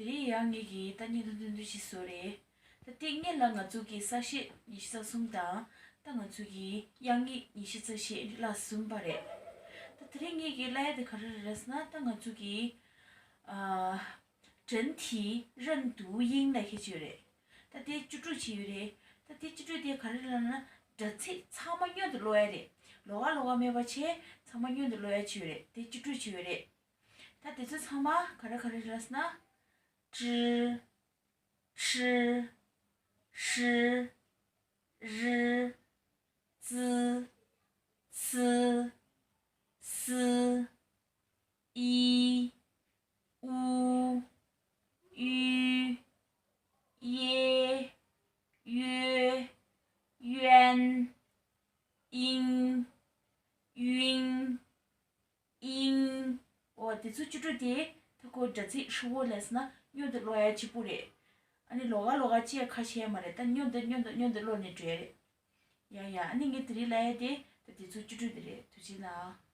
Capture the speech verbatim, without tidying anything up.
དེ་རིང་ཡང་ངེད་ཀྱིས་ད་བརྙན་ཐུང་ཐུང་ཐུང་ཞིག་བཟོས་རེད། ད་དེ་སྔོན་ལ་ང་ཚོ་གི་གསལ་བཤད་ཉི་ཤུ་རྩ་གསུམ་དང་། ད་ང་ཚོ་གི་དབྱངས་སྙན་ཉི་ཤུ་རྩ་བཞི་བརླག་ཟིན་པ་རེད། ད་དེ་རིང་ངེད་ཀྱིས་ལབ་ཡ་དེ་ག་རེ་རེད་ཟེར་ན། ད་ང་ཚོ་གི་ཨ་整体认读音ལབ་མཁན་ཅིག་ཡོད་རེད། ད་དེ་བཅུ་དྲུག་ཅིག་ཡོད་རེད། ད་དེ་བཅུ་དྲུག་དེ་ག་རེ་ལབ་ན། སྒྲ་ཚིག་ཚང་མ་མཉམ་དུ་ཀློག་ཡ་རེད། ལོགས་ཀ་ལོགས་ཀ་མེད་པ་བྱས། ཚང་མ་མཉམ་དུ་ཀློག་ཡ་ཅིག་ཡོད་རེད། དེ་བཅུ་དྲུག་ཅིག་ཡོད་རེད། ད་དེ་ཚོ་ཚང་མ་ག་རེ་ག་རེ་རེད་ཟེར་ན། ཀྲི། ཧྲི། ཧྲི། རི། ཙི། ཚི། སི། ཨི། ཨུ། ཨུ། ཨེ། ཨོ། ཨོན། ཨིང་། ཨུན། ཨིང་། འོ་དེ་ཚོ་བཅུ་དྲུག་དེ་ད་ཁོ་སྒྲ་ཚིག་ཧྲིལ་བོ་ལབ་ཟེར་ན་མཉམ་དུ་ཀློག་ཡ་གཅིག་པུ་རེད། ཨ་ནི་ལོགས་ཀ་ལོགས་ཀ་ཅིག་ཁ་ཕྱེ་ཡ་མ་རེད། ད་མཉམ་དུ་མཉམ་དུ་མཉམ་དུ་ཀློག་ནས་འགྲོ་ཡ་རེད། ཡ་ཡ། ཨ་ནི་ངས་དེ་རིང་ལབ་ཡ་དེ་ད་དེ་ཚོ་བཅུ་དྲུག་དེ་རེད། ཐུགས་རྗེ་གནང་།